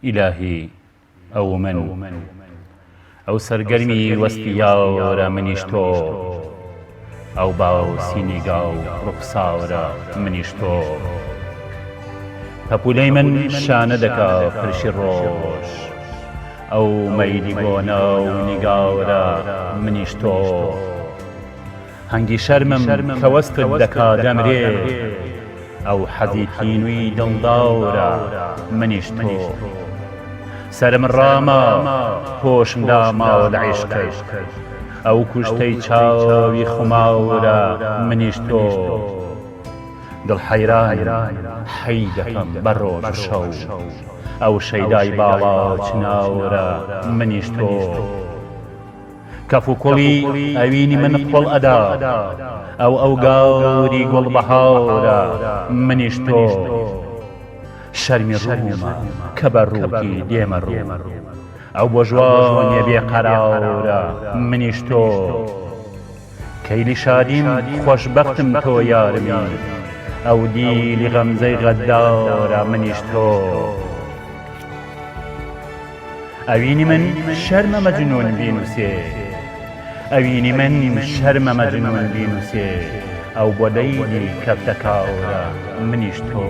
ئیلاهی ئەو من ئەو سەرگەرمی وەسفی یاورە منیش تۆ ئەو باوسی نیگا و ڕوخساورە منیش تۆ پەپولەی من شانە دەکا پرشی ڕۆژ ئەو مەیلی گۆنا و نیگاورە منیش تۆ هەنگی شەرمم کە وەسفت دەکا دەمرێ ئەو حەزی تینووی دڵدارە منیش تۆ سەرم ڕاما هۆشم داماوە لە عیشقت ئەو کوشتەی چاوی خوماورە منیش تۆ دڵ حەیرانم حەی دەکەم بە ڕۆژ و شەو ئەو شەیدای باڵا چناورە منیش تۆ کەف و کوڵی ئەوینی من قوڵ ئەدا ئەو ئەو گاوری گوڵ بەهارە منیش تۆ شەرمی ڕوومە کە بە ڕووتی دێمە ڕوو ئەو بۆ ژوانێ بێ قەرارە منیش تۆ کەیلی شادیم خۆشبەختم تۆ یارمی ئەو دیلی غەمزەی غەدارە منیش تۆ ئەوینی من شەرمە مەجنون بینوسێ ئەوینی من شەرمە مەجنون بینوسێ ئەو بۆ لەیلی کەفتە کاورە منیش تۆ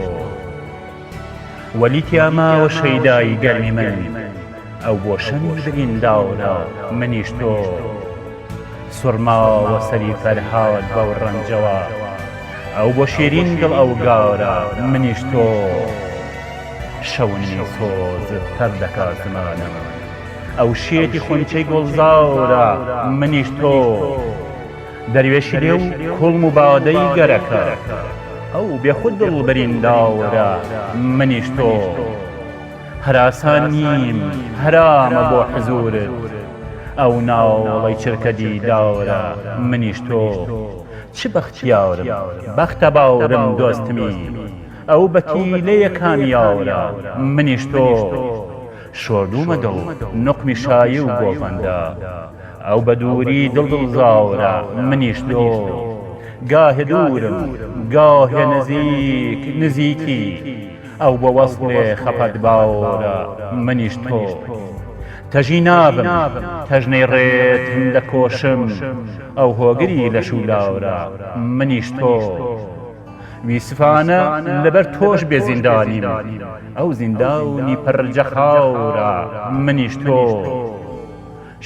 وەلی تیا ماوە شەیدای گەرمی من ئەو بۆ شەمی بریندارە منیش تۆ سوڕماوە سەری فەرهاد بەو ڕەنجەوە ئەو بۆ شیرین دڵ ئەو گارە منیش تۆ شەونمی سۆزت تەر دەکا زمانم ئەو شێتی خونچەی گوڵزارە منیش تۆ دەروێشی لێو کوڵم و بادەی گەرەکە ئەو بێخود دڵ بریندارە منیش تۆ هەراسان نیم هەرامە بۆ حزورت ئەو ناوڵەی چرکە دیدارە منیش تۆ چ بەختیارم بەختە باورم دۆستمی ئەو بەتیلەیە کامیارە منیش تۆ شۆردوومە دڵ نوقمی شایی و گۆڤەندە ئەو بە دووری دڵ دڵزارە منیش تۆ گاهێ دوورم گاهێ نزیک نزیکی ئەو بە وەسڵێ خەفەتبارە منیش تۆ تەژی نابم تەژنەی ڕێتم دەکۆشم ئەو هۆگری لەش و لاورە منیش تۆ ویسفانە لەبەر تۆش بێ زیندانیم ئەو زیندانی پڕ جەخاورە منیش تۆ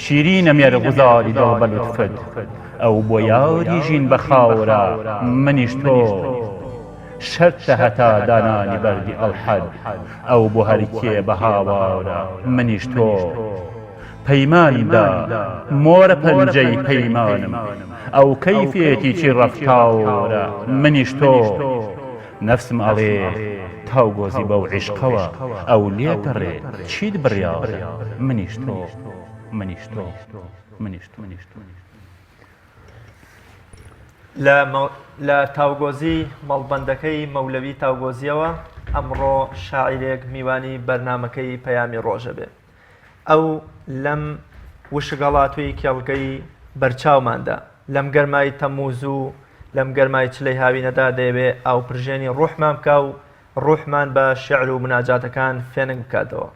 شیرینە مێرغوزاری دڵ بە لوتفت ئەو بۆ یاری ژین بە خاورە منیش تۆ شەرتە هەتا دانانی بەردی ئەڵحەد ئەو بۆ هەرکێ بە هاوارە منیش تۆ پەیمانم دا مۆرە پەنجەی پەیمانم ئەو کەیفێتی چی ڕەفتارە منیش تۆ نەفسم ئەڵێ تاوگۆزی بەو عیشقەوە ئەو لێگەڕێ چیت بڕیارە منیش تۆ منیش تۆ منیش تۆ. لە تاوگۆزی مەڵبەندەکەی مەولەوی تاوگۆزیەوە ئەمڕۆ شاعیرێک میوانی بەرنامەکەی پەیامی ڕۆژە بێ ئەو لەم وشکهەڵاتووی کێڵگەی بەرچاوماندا، لەم گەرمای تەمموز و لەم گەرمای چلەی هاوینەدا دەیەوێ ئاوپرژێنی ڕوحمان بکا و ڕوحمان بە شیعر و موناجاتەکان فێنک بکاتەوە.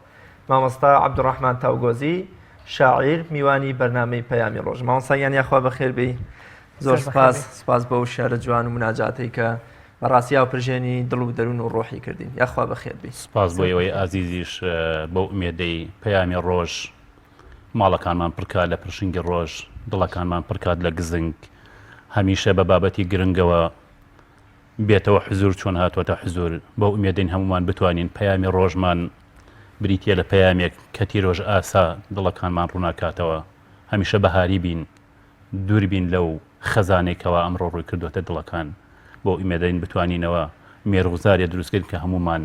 مامۆستا عەبدولڕەحمان تاوگۆزی، شاعیر، میوانی بەرنامەی پەیامی ڕۆژ. مامۆستا گیان یاخوا بەخێر بێی. زۆر سپاس، سپاس بەو شیعرە جوان و موناجاتەی کە بەڕاستی ئاوپرژێنی دڵ و دەروون و ڕۆحی کردین. یاخوا بەخێر بێی. سپاس بۆ ئێوەی ئازیزیش بەو ئومێدەی پەیامی ڕۆژ ماڵەکانمان پڕکات لە پرشنگی ڕۆژ، دڵەکانمان پڕکات لە گزنگ، هەمیشە بە بابەتی گرنگەوە بێتەوە حزوور چۆن هاتووەتە حزوور، بەو ئومێدەین هەموومان بتوانین پەیامی ڕۆژمان بریتییە لە پەیامێک کە تیرۆژ ئاسا دڵەکانمان ڕووناکاتەوە، هەمیشە بەهاری بین، دوور بین لەو خەزانەی کەوا ئەمڕۆ ڕووی کردووەتە دڵەکان، بەو ئومێدەین بتوانینەوە مێرغوزارێ دروستکەین کە هەموومان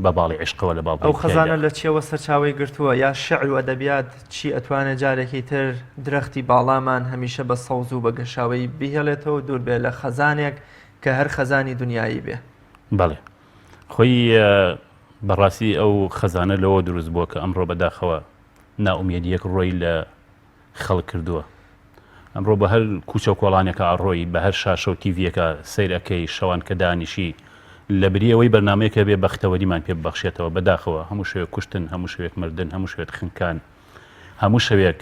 بە باڵی عیشقەوە لە باڵ ئەو خەزانە لە چیەوە سەرچاوەی گرتووە یا شعر و ئەدەبیات چی ئەتوانێ جارێکی تر درەختی باڵامان هەمیشە بە سەوز و بە گەشاوەیی بهێڵێتەوە دوور بێ لە خەزانێک کە هەر خەزانی دنیایی بێ؟ بەڵێ خۆی بەڕاستی ئەو خەزانە لەوە دروست بووە کە ئەمڕۆ بەداخەوە نائومێدیەک ڕۆی لە خەڵک کردووە. ئەمڕۆ بە هەر کوچە و کۆڵانێکا ئەڕۆی، بە هەر شاشە و تیڤیەکا سەیر ئەکەی، شەوان کە دانیشی لە بری ئەوەی بەرنامەیەک هەبێ بەختەوەریمان پێ ببەخشێتەوە، بەداخەوە هەموو شەوێک کوشتن، هەموو شەوێک مردن، هەموو شەوێک خنکان، هەموو شەوێک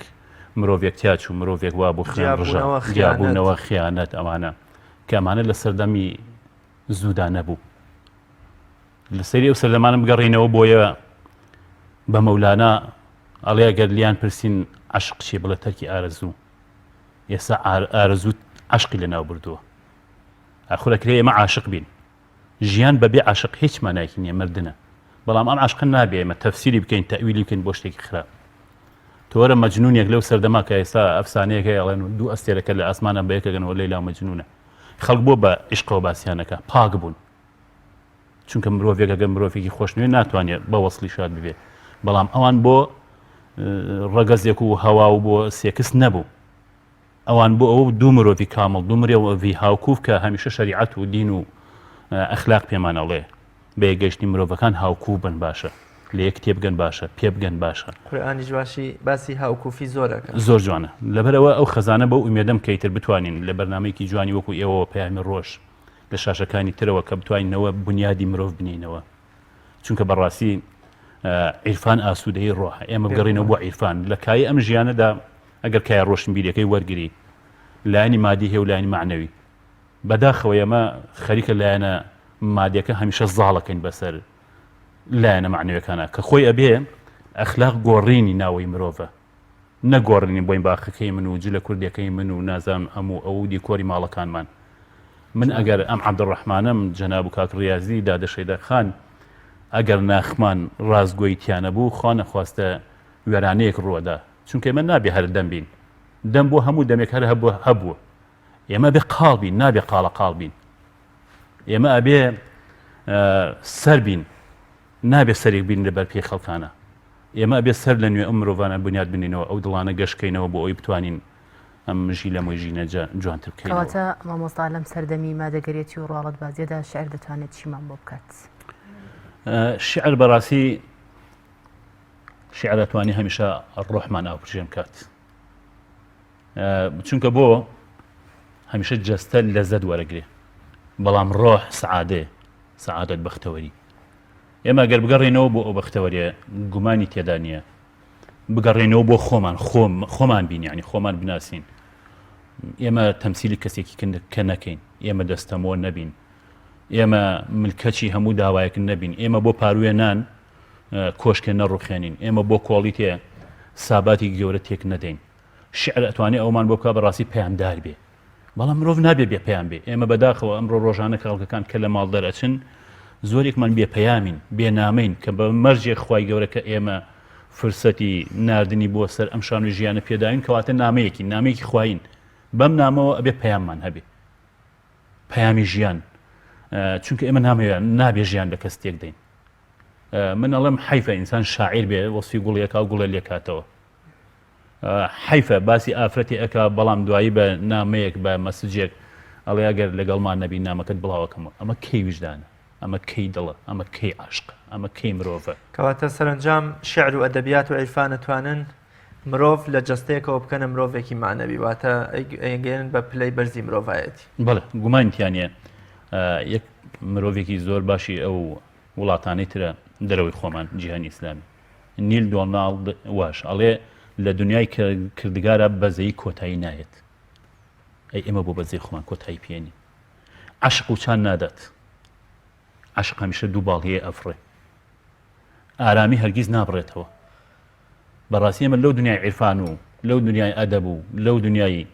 مرۆڤێک تیاچوو، مرۆڤێک وابوو خوێن ڕژا، جیابوونەوە، خیانەت. جیابوونەوە، خیانەت، ئەوانە کە ئەمانە لە سەردەمی زوودا نەبوو. لەسەری ئەو سەردەمانە بگەڕێینەوە بۆیە بە مەولانا ئەڵێ ئەگەر لیان پرسین عەشق چیە بڵێ تەرکی ئارەزوو. ئێستا ئارەزوو عەشقی لەناو بردووە. ئاخر ئەکرێ ئێمە عاشق بین. ژیان بەبێ عەشق هیچ مانایەکی نییە، مردنە. بەڵام ئەم عەشقە نابێ ئێمە تەفسیری بکەین، تەئویلی بکەین بۆ شتێکی خراپ. تۆ وەرە مەجنوونێک لەو سەردەما کە ئێستا ئەفسانەیەک هەیە ئەڵێن دوو ئەستێرەکە لە ئاسمانە بە یەکەگەنەوە لەیلا و مەجنوونە. خەڵک بۆ بە عیشقەوە باسیان ئەکا؟ پاک بوون. چونکە مرۆڤێک ئەگەر مرۆڤێکی خۆشنوێ ناتوانێت بە وەسڵی شاد ببێ. بەڵام ئەوان بۆ ڕەگەزێک و هەوا و بۆ سێکس نەبوو. ئەوان بۆ ئەوە دوو مرۆڤی کامڵ، دوو مرۆڤی هاوکوف کە هەمیشە شەریعەت و دین و ئەخلاق پێمان ئەڵێ بە یەکگەیشتنی مرۆڤەکان هاوکوف بن باشە، لە یەک تێبگەن باشە، پێبگەن باشە. قورئانیش باشی باسی هاوکوفی زۆر ئەکا. زۆر جوانە. لەبەرئەوە ئەو خەزانە بەو ئومێدەم کە ئیتر بتوانین لە بەرنامەیەکی جوانی وەکو ئێوەوە پەیامی ڕۆژ لە شاشەکانی ترەوە کە بتوانینەوە بونیادی مرۆڤ بنێینەوە. چونکە بەڕاستی عیرفان ئاسوودەیی ڕۆحە. ئێمە بگەڕێینەوە بۆ عیرفان. لە کایەی ئەم ژیانەدا ئەگەر کایە ڕۆشنبیریەکەی وەرگری لایەنی مادی هەیە و لایەنی مەعنەوی. بەداخەوە ئێمە خەریکە لایەنە مادیەکە هەمیشە زاڵەکەین بەسەر لایەنە مەعنەویەکانە کە خۆی ئەبێ ئەخلاق گۆڕینی ناوەی مرۆڤە نە گۆڕینی بۆین باخەکەی من و جلە کوردیەکەی من و نازانم ئەم و ئەو و دیکۆری ماڵەکانمان. من ئەگەر ئەم عەبدولڕەحمانەم جەناب و کاک ڕیازی دادە شەیدا خان ئەگەر ناخمان ڕاستگۆی تیا نەبوو خوا نەخواستە وێرانەیەک ڕووەدا چونکە ئێمە نابێ هەر دەم بین دەم بۆ هەموو دەمێک هەر هەبووە هەبووە ئێمە بێ قاڵ بین نابێ قاڵە قاڵ بین ئێمە ئەبێ سەر بین نابێ سەرێک بین لە بەرپێی خەڵکانە ئێمە ئەبێ سەر لە نوێ ئەم مرۆڤانە بنیات بنینەوە ئەو دڵانە گەشکەینەوە بۆ ئەوی بتوانین ئەم ژیلەمۆی ژینە جوانتر بکەینەوە. کەواتە مامۆستا لەم سەردەمی مادەگەرێتی و ڕواڵەتبازیەدا شعر دەتوانێت چیمان بۆ بکات؟ شعر بەڕاستی شیعر ئەتوانی هەمیشە ڕۆحمان ئاوپرژێن بکات چونکە بۆ هەمیشە جەستە لەزەت وەرەگرێ بەڵام ڕۆح سعادێ سعادت بەختەوەری ئێمە گەر بگەڕێنەوە بۆ ئەو بەختەوەریە گومانی تێدا نییە بگەڕێنەوە بۆ خۆمان خۆم خۆمان بین ینی خۆمان بناسین ئێمە تەمسیلی کەسێکی کە نەکەین ئێمە دەستەمۆ نەبین ئێمە ملکەچی هەموو داوایەک نەبین ئێمە بۆ پاروێ نان کۆشکێ نەڕوخێنین، ئێمە بۆ کۆڵیتێ ساباتی گەورە تێک نەدەین. شیعر ئەتوانێ ئەوەمان بۆ بکا بەڕاستی پەیامدار بێ. بەڵام مرۆڤ نابێ بێ پەیام بێ. ئێمە بەداخەوە ئەمڕۆ ڕۆژانە کە خەڵکەکان کە لە ماڵ دەرئەچن زۆرێکمان بێ پەیامین، بێ نامەین کە بە مەرجێک خوای گەورە کە ئێمە فرسەتی ناردنی بۆ سەر ئەم شانۆی ژیانە پێداوین کەواتە نامەیەکین، نامەیەکی خوایین. بەم نامەوە ئەبێ پەیاممان هەبێ. پەیامی ژیان. چونکە ئێمە نامەوێ نابێ ژیان لە کەس تێک دەین. من ئەڵێم حەیفە ئینسان شاعیر بێ وەسفی گوڵیەکا و گوڵێ لێکاتەوە حەیفە باسی ئافرەتی ئەک بەڵام دوایی بە نامەیەک بە مەسجێک ئەڵێ ئەگەر لەگەڵمان نەبی نامەکەت بڵاوەکەمەوە ئەمە کەی ویژدانە ئەمە کەی دڵە ئەمە کەی عشق ئەمە کەی مرۆڤە کەواتە سەرنجام شعر و ئەدەبیات و عیرفان ئەتوانن مرۆڤ لە جەستەیەکەوە بکەنە مرۆڤێکی مەعنەوی واتە ئەیگەیەنن بە پلەی بەرزی مرۆڤایەتی. بەڵێ گومانی تیا نییە یەک مرۆڤێکی زۆر باشی ئەو وڵاتانەی ترە دەرەوەی خۆمان جیهانی ئیسلامی نیل دۆناڵد واش ئەڵێ لە دنیای کردگارە بەزەی کۆتایی نایەت ئەی ئێمە بۆ بەزەی خۆمان کۆتایی پێنی عەشق و چان نادات عەشق هەمیشە دوو باڵ هەیە ئەفڕێ ئارامی هەرگیز نابڕێتەوە بەڕاستی ئێمە لەو دنیای عیرفان و لەو دنیای ئەدەب و لەو دنیای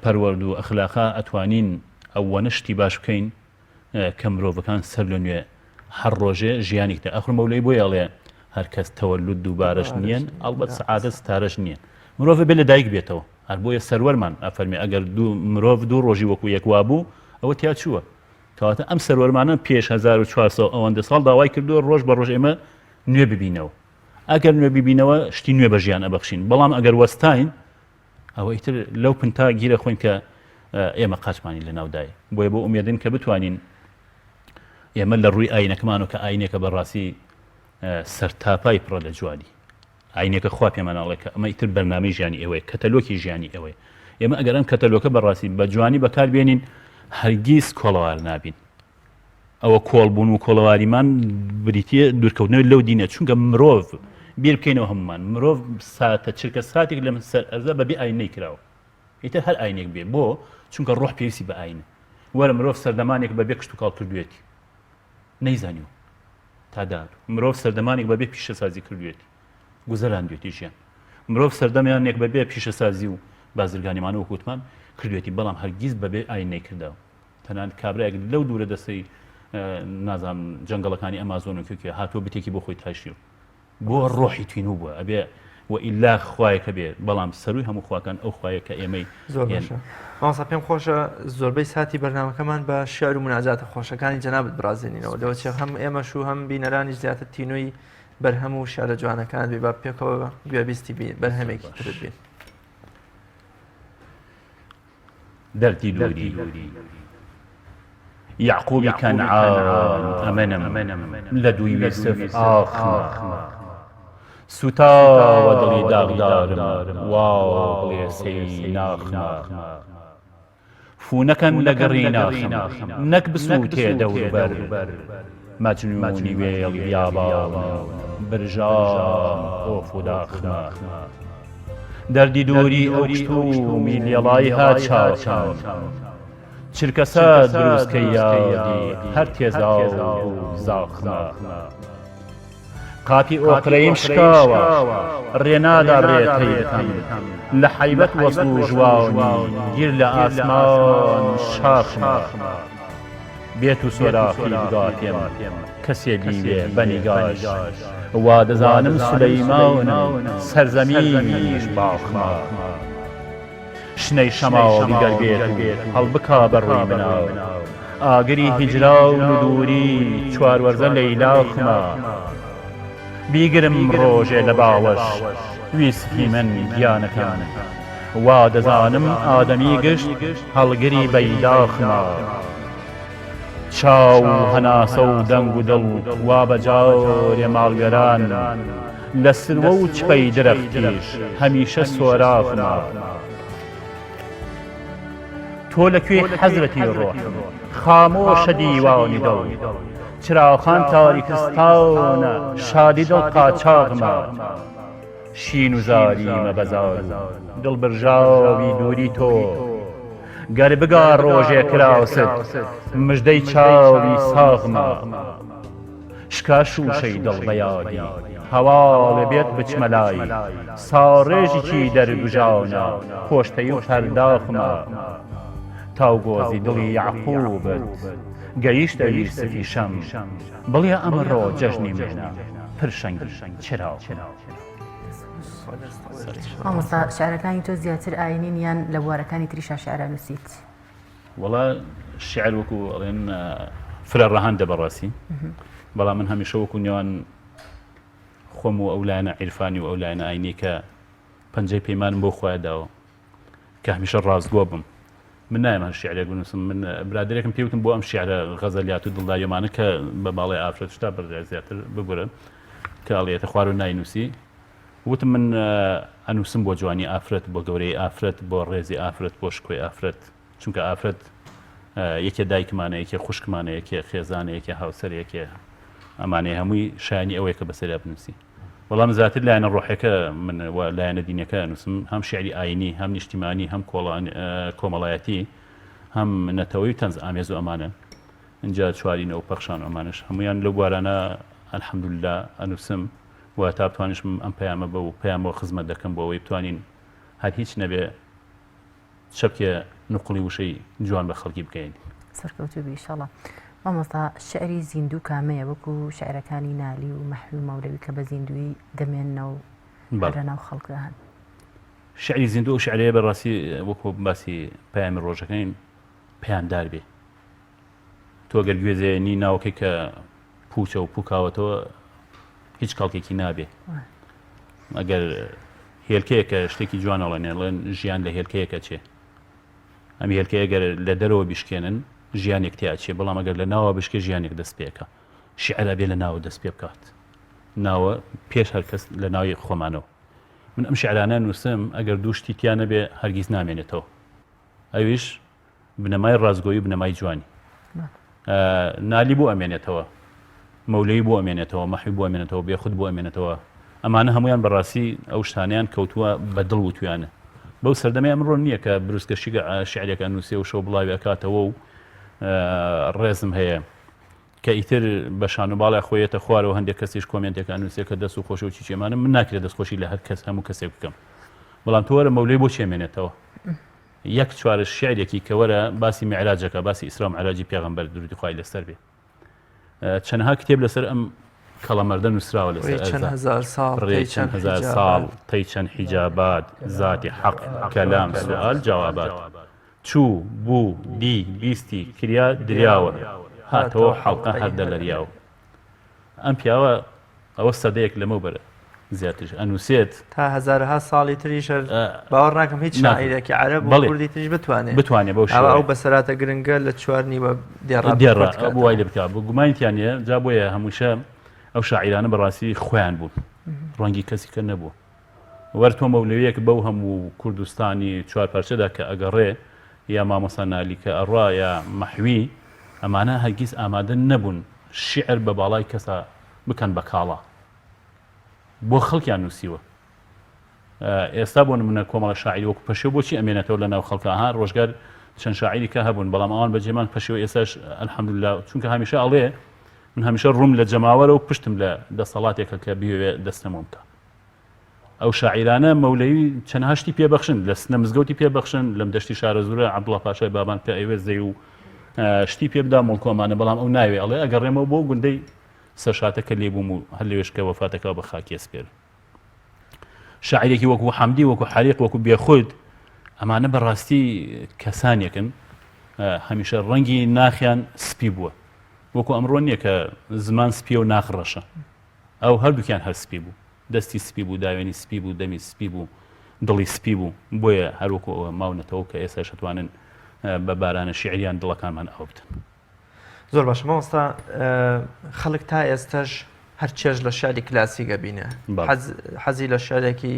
پەروەرد و ئەخلاقا ئەتوانین ئەوەنە شتی باش بکەین کە مرۆڤەکان سەر لە نوێ هەر ڕۆژێ ژیانێک تر ئەخر مەولەی بۆی ئەڵێ هەر کەس تەوەلود دووبارەش نییە ئەڵبەت سەعادەت ستارەش نییە مرۆڤ بێ لە دایک بێتەوە هەر بۆیە سەروەرمان ئەفەرمی ئەگەر دوو مرۆڤ دوو ڕۆژی وەکو یەک وابوو ئەوە تیا چووە کەواتە ئەم سەروەرمانە پێش 1400 ئەوەندە ساڵ داوای کردووە ڕۆژ بە ڕۆژ ئێمە نوێ ببینەوە ئەگەر نوێ ببینەوە شتی نوێ بە ژیان ئەبەخشین بەڵام ئەگەر وەستاین ئەوە ئیتر لەو پنتا گیرە خۆین کە ئێمە قاچمانی لە ناودای بۆیە بۆ ئومێدن کە بتوانین ئێمە لە ڕووی ئاینەکەمانەوە کە ئاینێکە بەڕاستی سەرتاپای پڕە لە جوانی ئاینێکە خوا پێمانناڵێ کە ئەمە ئیتر بەرنامەی ژیانی ئێوەیە کەتەلۆکی ژیانی ئێوەیە ئێمە ئەگەر ئەم کەتەلۆکە بەڕاستی بە جوانی بەکاربێنین هەرگیز کۆڵەوار نابین. ئەوە کۆڵ بوون و کۆڵەواریمان بریتە دوورکەوتنەوەی لەو دینە چونکە مرۆڤ بیر بکەینەوە هەمومان مرۆڤ ساتە چرکە ساتێک لەم سەر ئەرزە بەبێ ئاین نەیکراوە ئیتر هەر ئاینێک بێ بۆ چونکە ڕۆح پێویستی بە ئاینە وەرە مرۆڤ سەردەمانێک بەبێ کشتوکاڵ کردوێتی نەیزانیوە تا داهاتوو مرۆڤ سەردەمانێک بەبێ پیشەسازی کردوێتی گوزەراندوێتی ژیان مرۆڤ سەردەمیانێک بەبێ پیشەسازی و بازرگانیمانەوە کوتمان کردوێتی بەڵام هەرگیز بەبێ ئاین نەیکردەوە تەنانەت کابرایەک لەو دوورە دەستەی نازانم جەنگەڵەکانی ئەمازۆن و کوێ هاتووە بتێکی بۆ خۆی تاشیوە بۆ ڕۆحی تینوو بووە ئەبێ و ئیلا خوایەکە بێ بەڵام سەروی هەموو خواکان ئەو خوایە کە ئێمەی زۆر باشە مامۆستا پێم خۆشە زۆربەی ساتی بەرنامەکەمان بە شعر و مناجاتە خۆشەکانی جەنابت بڕازێنینەوە لەوە چێ هەم ئێمەش و هەم بینەرانیش زیاتر تینووی بەرهەم و شعرە جوانەکان بێ با پێکەوە گوێبیستی بەرهەمێکی ترت بین. دەردی دووری یەعقوبی کەنعان ئەمنم لە دووی یوسف ئاخمە سوتاوە دڵی داغدارم وا بڵێسەی ناخمە فوو نەکەن لە گڕی ناخم نەک بسووتێ دەوروبەر مەجنوونی وێڵ بیابان برژام ئۆف و داخمە. دەردی دووری ئەو کشتومی لێڵای هات چاکم چرکەسات دروسکەی یادی هەر تێزاو بوو زاخمە قاپی ئۆقرەیم شکاوە ڕێ نادا ڕێ تەی بکەم لە حەیبەت وەسڵ و ژوانی گیر لە ئاسمان شاخمە. بێت و سۆراخی بگا پێم کەسێ بیوێ بە نیگاش وا دەزانم سولەیمانم سەرزەمینیش باخمە شنەی شەماڵی گەر بێت و هەڵبکا بە ڕووی منا ئاگری هیجراون و دووری چواروەرزە لەیلاخمە بیگرم ڕۆژێ لە باوەش ویسکی من گیانەکەم وا دەزانم ئادەمی گشت هەڵگری بەیداخمە چاو و هەناسە و دەنگ و دڵ وا بە جارێ ماڵوێران لە سروە و چپەی درەختیش هەمیشە سۆراخمە تۆ لە کوێی حەزرەتی ڕۆحم خامۆشە دیوانی دڵ چراخان تاریکستانە شادی دڵ قاچاغمە شین و زاریمە بە زار و دڵ برژاوی دووری تۆ گەر بگا ڕۆژێ کراست مژدەی چاوی ساغمە شکا شووشەی دڵ بە یادی هەواڵێ بێت بچمە لای ساڕێژیکی دەرگوژانە پۆشتەی و پەرداخمە تاوگۆزی دڵی یەعقوبت گەیشتە یوسفی شەم بڵێ ئەمڕۆ جەژنی منە پرشەنگی چراغمە. مامۆستا شعرەکانی تۆ زیاتر ئاینین یان لە بوارەکانی تریشا شعر ئەنووسیت؟ وەڵا شعر وەکو ئەڵێن فرە ڕەهەندە بەڕاستی بەڵام من هەمیشە وەکو نێوان خۆم و ئەو لایەنە عیرفانی و ئەو لایەنە ئاینی کە پەنجەی پەیمانم بۆ خوایە داوە کە هەمیشە ڕاستگۆ بم من نایم هەر شعرێک بنووسم من برادێکم پێوتم بۆ ئەم شعرە غەزەلیات و دڵداریۆمانە کە بە باڵی ئافرەت شتا بەرجای زیاتر ببورن کە ئەڵێتە خوار و ناینووسی وتم من ئەنووسم بۆ جوانی ئافرەت بۆ گەورەی ئافرەت بۆ ڕێزی ئافرەت بۆ شکۆی ئافرەت چونکە ئافرەت یەکێ دایکمانە یەکێ خوشکمانە یەکێ خێزانە یەکێ هاوسەر یەکێ ئەمانەیە هەمووی شایانی ئەوەیە کە بەسەریا بنووسی بەڵام زیاتر لایەنە ڕۆحەکە من و لایەنە دینەکە نووسم هەم شعری ئاینی هەم نیشتیمانی هەم کۆمەڵایەتی هەم نەتەوەی تەنز ئامێز و ئەمانە اینجا چوارینە و پەخشان ئەمانش هەمویان لەو بوارانە الحمدلله ئەنووسم و تا بتوانیشم ئەم پەیامە بەو پەیامەوە خزمەت دەکەم بۆ ئەوەی بتوانین هەر هیچ نەبێ چەپکێ نوقڵی وشەی جوان بە خەڵکی بگەیەنین. سەرکەوتوو بی ئیشەڵا. مامۆستا شعری زیندوو کامەیە وەکو شعرەکانی نالی و مەحوی و مەولەوی کە بە زیندوویی دەمێننەوە و هەر لە ناو خەڵکدا هەن؟ شعری زیندوو ئەو شعرەیە بەڕاستی وەکو باسی پەیامی ڕۆژەکەین پەیامدار بێ تۆ گەر گوێزێنی ناوەکەی کە پوچە و پوکاوەتەوە هیچ کەڵکێکی نابێ ئەگەر هێلکەیەکە شتێکی جوان ئەڵێن ئەڵێن ژیان لە هێلکەیەکە چێ ئەم هێلکەیە گەر لە دەرەوە بیشکێنن ژیانێک تیا چێ بەڵام ئەگەر لە ناوە بشکێ ژیانێک دەست پێکە شعر ئەبێ لە ناوە دەست پێ بکات ناوە پێش هەرکەس لە ناوی خۆمانەوە من ئەم شعرانە نووسم ئەگەر دوو شتی تیا نەبێ هەرگیز نامێنێتەوە ئەویش بنەمای ڕاستگۆیی و بنەمای جوانی. نالی بۆ ئەمێنێتەوە مەولەوی بۆ ئەمێنێتەوە مەحوی بۆ ئەمێنێتەوە بێخود بۆ ئەمێنێتەوە ئەمانە هەمویان بەڕاستی ئەو شتانیان کەوتووە بە دڵ وتویانە بەو سەردەمی ئەمڕۆ نییە کە بروسکە شیگە شعرێک ئەنووسێ و شەو بڵاوی ئەکاتەوە و ڕێزم هەیە کە ئیتر بە شان و باڵا خۆیەتە خوارەوە هەندێک کەسیش کۆمێنتێک ئەنووسێ کە دەست و خۆشی و چیچی ئەمانە من ناکرێت دەستخۆشی لە هەر کەس هەموو کەسێک بکەم بەڵام تۆ وەرە مەولەی بۆ چێمێنێتەوە یەک چوارە شعرێکی کە وەرە باسی میعراجەکە باسی ئیسرا و میعراجی پێغەمبەر درودی خوای لەسەر بێ چەندها کتێب لەسەر ئەم کەڵەمەردە نووسراوە لەسەر چەند هەزار ساڵ ڕێی چەند هەزار ساڵ تەی چەند حیجابات زاتی حەق کەلام سوال جوابات چوو بوو دی بیستی کریا دریاوە هاتەوە حەڵقە هەر دەلەریاوە ئەم پیاوە ئەوە سەدەیەک لەمەوبەرە زیاتریش ئەنووسێت. تا هەزارەها ساڵی تریش هەر باوەڕ ناکەم هیچ شاعیرێکی عەرەب و کوردی تریش بتوانێ بتوانێ بەو شێوەیە ئەو بەسەراتە گرنگە لە چوار نیوە دێڕا دێڕا بۆ وای لێ بکا گومانی تیا نییە جا بۆیە هەمووشە ئەو شاعیرانە بەڕاستی خۆیان بوون ڕەنگی کەسی کە نەبوو وەر تۆ مەولەویەک بەو هەموو کوردستانی چوار پارچەدا کە ئەگەڕێ یا مامۆستا نالی کە ئەڕوا یا مەحوی ئەمانە هەرگیز ئامادە نەبوون شیعر بە باڵای کەسا بکەن بە کاڵا بۆ خەڵکیان نووسیوە ئێستا بۆ نمونە کۆمەڵە شاعیری وەکو پەشێو بۆچی ئەمێنێتەوە لە ناو خەڵکە ها ڕۆژگار چەند شاعیری کە هەبوون بەڵام ئەوان بەجێمان پەشێو ئێستاش الحمدلله چونکە هەمیشە ئەڵێ من هەمیشە ڕووم لە جەماوەرە و پشتم لە دەسەڵاتێکە کە بیەوێ دەستەمۆم بکا ئەو شاعیرانە مەولەوی چەندها شتی پێ بەخشن لە سنە مزگەوتی پێ بەخشن لەم دەشتی شارەزوورە عەبدوڵا پاشای بابان کە ئەیوێ زەی و شتی پێ بدا مڵکۆمانە بەڵام ئەو ناوێ ئەڵێ ئەگەڕێمەوە بۆ گوندەی سەرشاتە کە لێ بووم و هەر لەوێش کە وەفاتەکە بە خاکی ئەسپێر شاعیرێکی وەکو حەمدی وەکو حەریق وەکو بێخود ئەمانە بەڕاستی کەسانێکن هەمیشە ڕەنگی ناخیان سپی بووە وەکو ئەمڕۆ نییە کە زمان سپیە و ناخ ڕەشە ئەو هەردووکیان هەر سپی بوو دەستی سپی بوو داوێنی سپی بوو دەمی سپی بوو دڵی سپی بوو بۆیە هەروەکو ئەوە ماونەتەوە کە ئێستاش ئەتوانن بە بارانە شیعریان دڵەکانمان ئاو بدەن. زۆر باشە مامۆستا خەڵک تا ئێستاش هەر چێژ لە شعری کلاسیک ئەبینێ حەزی لە شعرێکی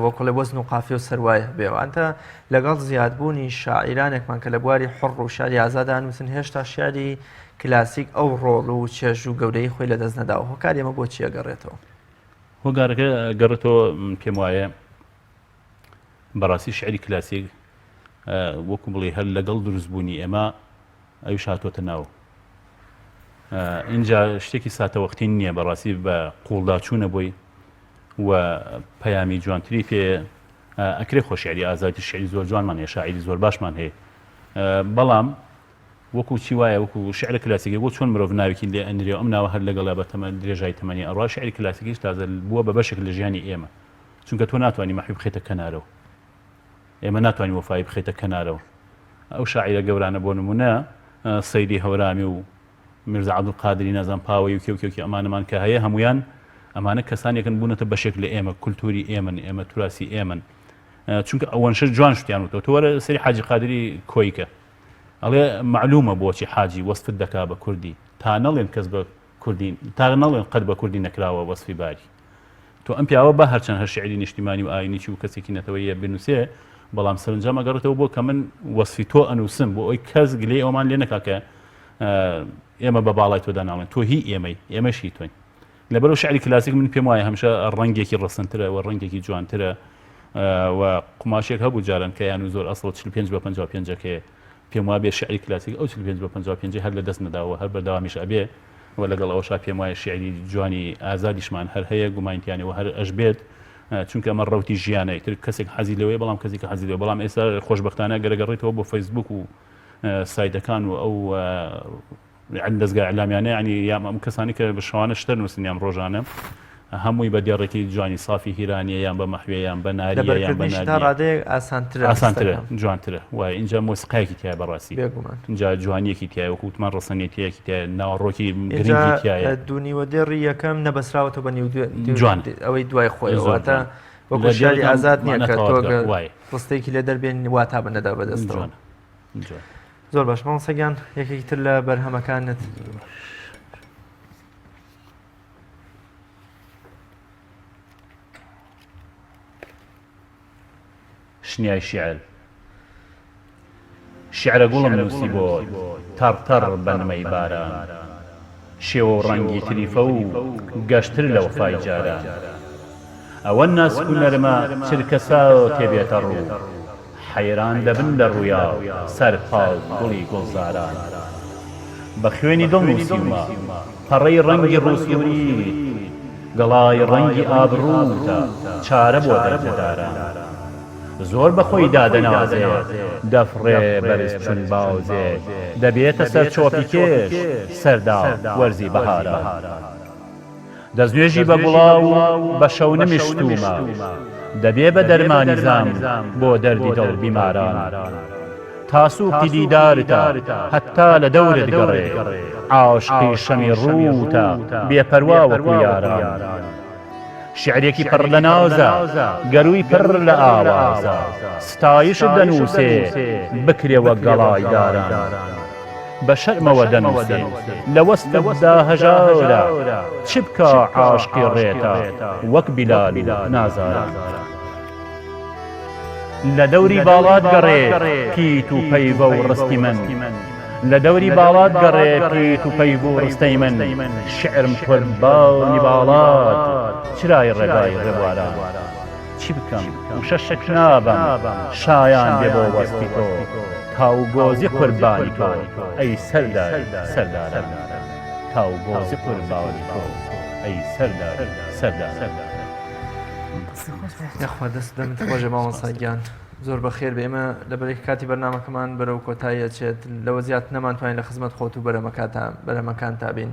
وەکوڵێ وەزن و قافیە و سەروایە بێەوە ئەنتە لەگەڵ زیادبوونی شاعیرانێکمان کە لە بواری حڕ و شعری ئازادا نووسن هێشتا شعری کلاسیک ئەو ڕۆڵ و چێژ و گەورەی خۆی لەدەست نەداوە هۆکاری ئەمە بۆ چیە گەڕێتەوە؟ هۆکارەکە گەڕێتەوە من پێم وایە بەڕاستی شعری کلاسیک وەکو بڵێ هەر لەگەڵ دروستبوونی ئێمە ئەویش هاتۆتە ناو اینجا شتێکی ساتەوەختی نییە بەڕاستی بە قوڵداچوونە بۆی و پەیامی جوانتری پێ ئەکرێ خۆ شعری ئازادی شعری زۆر جوانمان هەیە شاعری زۆر باشمان هەیە بەڵام وەکو چی وایە وەکو شعرە کلاسیکی بۆ چۆن مرۆڤ ناوێکی لێ ئەنرێ و ئەم ناوە هەر لەگەڵیا بە تەمەن درێژای تەمەنی ئەڕوا شعری کلاسیکیش تازە بووە بە بەشێک لە ژیانی ئێمە چونکە تۆ ناتوانی مەحوی بخەیتە کەنارەوە ئێمە ناتوانین وەفایی بخەیتە کەنارەوە ئەو شاعیرە گەورانە بۆ نمونە سەیدی هەورامی و میرزا عەبدولقادری نازان پاوەی و کێو کێوکی ئەمانەمان کە هەیە هەمویان ئەمانە کەسانێکن بوونەتە بەشێک لە ئێمە کولتوری ئێمن ئێمە توراسی ئێمن چونکە ئەوەنشە جوان شتیان وتەوە تۆ وەرە سەری حاجی قادری کۆیکە ئەڵێ مەعلومە بۆچی حاجی وەسفت دەکا بە کوردی تا نەڵێن کەس بە کوردی تا نەڵێن قەت بە کوردی نەکراوە وەسفی باری تۆ ئەم پیاوە بە هەرچەند هەر شعری نیشتیمانی و ئاینیی و کەسێکی نەتەوەیە بنووسێ بەڵام سەرنجام ئەگەڕێتەوە بۆ کە من وەسفی تۆ ئەنووسم بۆ ئەوی کەس گلەی ئەومان لێ نەکا کە ئێمە بە باڵای تۆدا ناڵێن تۆ هی ئێمەی ئێمەش هی تۆین لەبەرو شعری کلاسیک من پێم وایە هەمیشە ڕەنگێکی ڕەسەنترە و ڕەنگێکی جوانترە و قوماشێک هەبوو جاران کە یان و زۆر ئەسڵ 45 بە 55 ەکەیە پێم وابێ شعری کلاسیک ئەو 45 بە 55 هەر لە دەست نەداوە هەر بەردەوامیش ئەبێ و لەگەڵ ئەوشا پێم وایە شعری جوانی ئازادیشمان هەر هەیە گومانتیانەوە هەر ئەش بێت چونکە ئەمە ڕوتی ژیانە تر کەسێک حەزی لەوەیە بەڵام کەسی کە حەزی لەوە بەڵام ئێستا خۆشببختانە گەرەگەڕێتەوە بۆ فەیسبوک و سایتەکان و ئەو یانی دەزگا ئیعلامیانە یانی یان ئەم کەسانی کە بە شەوانە شتە نووسن یان ڕۆژانە هەمووی بە دێڕێکی جوانی سافی هیرانیە یان بە مەحویە یان بە ناریە یان بە لەبەرکردنیش تا نالیە ڕادەیەک ئاسانترە ئاسانترە ڕستەکە. جوانترە وایە ئینجا مۆسیقایەکی تایە بەڕاستی بێگومان. ئینجا جوانیەکی تایە وەکو وتمان ڕەسەنێتیەکی تایە ناوەڕۆکی ئینجا گرنگی تایە دوو نیوە دێڕی یەکەم نەبەسراوەتەوە بە نیو دوێ- دوو- جوانە ئەوەی دوای خۆیەوە زۆر واتە جوانە وەکو لە شاری دێڕەکان ئازاد نییە مانا کە تۆ تەواو دەکات گەر وایە ڕستەیەکی لێ دەربێنی واتا بە نەدا بەدەستەوە. جوانە جوانە زۆر باش مامۆستا گیان یەکێکی تر لە بەرهەمەکانت. شنیای شیعر شیعرە گوڵم نووسی بۆت. تەڕ تەڕ بە نمەی باران. شێوە و ڕەنگی تریفە و گەشتر لە وەفای جاران. ئەوە ناسک و نەرمە چرکەساتێ بێتە ڕوو، حەیران دەبن لە ڕوویا سەر پاڵ گوڵی گوڵزاران. بە خوێنی دڵ نووسیومە پەڕەی ڕەنگی ڕووسووریت، گەڵای ڕەنگی ئابڕووتە چارە بۆ دەردەداران. زۆر بە خۆی دادەنازێ دەفڕێ بەرز چون بازێ دەبێتە سەر چۆپی کێش سەردا وەرزی بەهاران. دەستنوێژی بە گوڵاو و بە شەونمی شتوومە، دەبێ بە دەرمانی زام بۆ دەردی دڵ بیماران. تا سووقی دیدارتە هەتا لە دەورت گەڕێ، عاشقی شەمی ڕووتە بێ پەروا وەکوو یاران. شیعرێکی پڕ لە نازە، گەرووی پڕ لە ئاوازە، ستایشت دەنووسێ بکرێ وەک گەڵای داران. بە شەرمەوە دەنووسێ لە وەسفتدا هەژارە، چ بکا عاشقی ڕێتە وەک بیلال و نازاران. لە دەوری باڵات گەڕێ پیت و پەیڤە و ڕستی من لە دەوری باڵات گەڕێ پیت و پەیڤ و ڕستەی من شعرم قوربانی باڵات چرای ڕێگای ڕێبواران چی بکەم وشە شک نابەم شایان بێ بۆ وەسفی تۆ تاوگۆزی قوربانی تۆ ئەی سەرداری سەرداران تاوگۆزی قوربانی تۆ ئەی سەرداری سەرداران. یاخوا دەست دەمت خۆشە مامۆستا گیان زۆر بەخێر بێ ئێمە لەبەرێک کاتی بەرنمەکەمان بەرەو کۆتایی ئەچێت لەوە زیات نەمانتوانین لە خزمەت خۆت و بەرەمەکاتا بەرەمەکانتا بین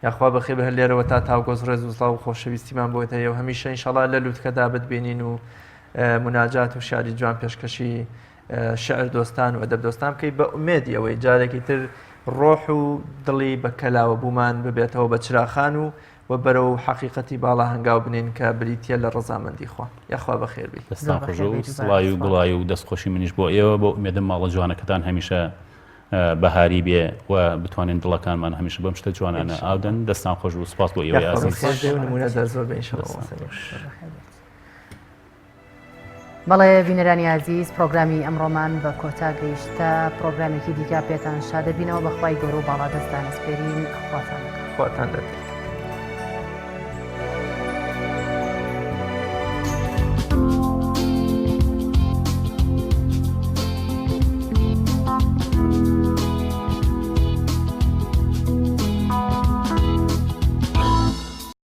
یاخوا بەخێر بێ هەر لێرەوە تا تاوگۆز ڕێز و سڵاو و خۆشەویستیمان بۆت هەیە و هەمیشە ئینشەڵا لە لوتکەدا بتبینین و مناجات و شعری جوان پێشکەشی شعر دۆستان و ئەدەب دۆستان بکەیت بە ئومێدی ئەوەی جارێکی تر ڕۆح و دڵی بە کەلاوە بوومان ببێتەوە بە چراخان و و بەرەو حەقیقەتی باڵا هەنگاو بنێین کە بریتیە لە ڕەزامەندی خوا. یاخوا بەخێر بێی. دەستتان خۆش و سڵاوی و گوڵاوی و دەست خۆشی منیش بۆ ئێوە بۆ ئومێدم ماڵە جوانەکەتان هەمیشە بەهاری بێ و بتوانین دڵەکانمان هەمیشە بەم شتە جوانانە ئاودەن دەستان خۆش و سپاس بۆ ئێوەی ئازیز. نمونە دەر زۆر بێ ئینشاءاللە. بەڵێ بینەرانی ئازیز پرۆگرامی ئەمڕۆمان بە کۆتا گەیشتە پرۆگرامێکی دیکە پێتان شادەبینەوە بەخوای گەورە و باڵادەستان ئەسپێرین خواتان لەگەڵ. خواتان لەگەڵ.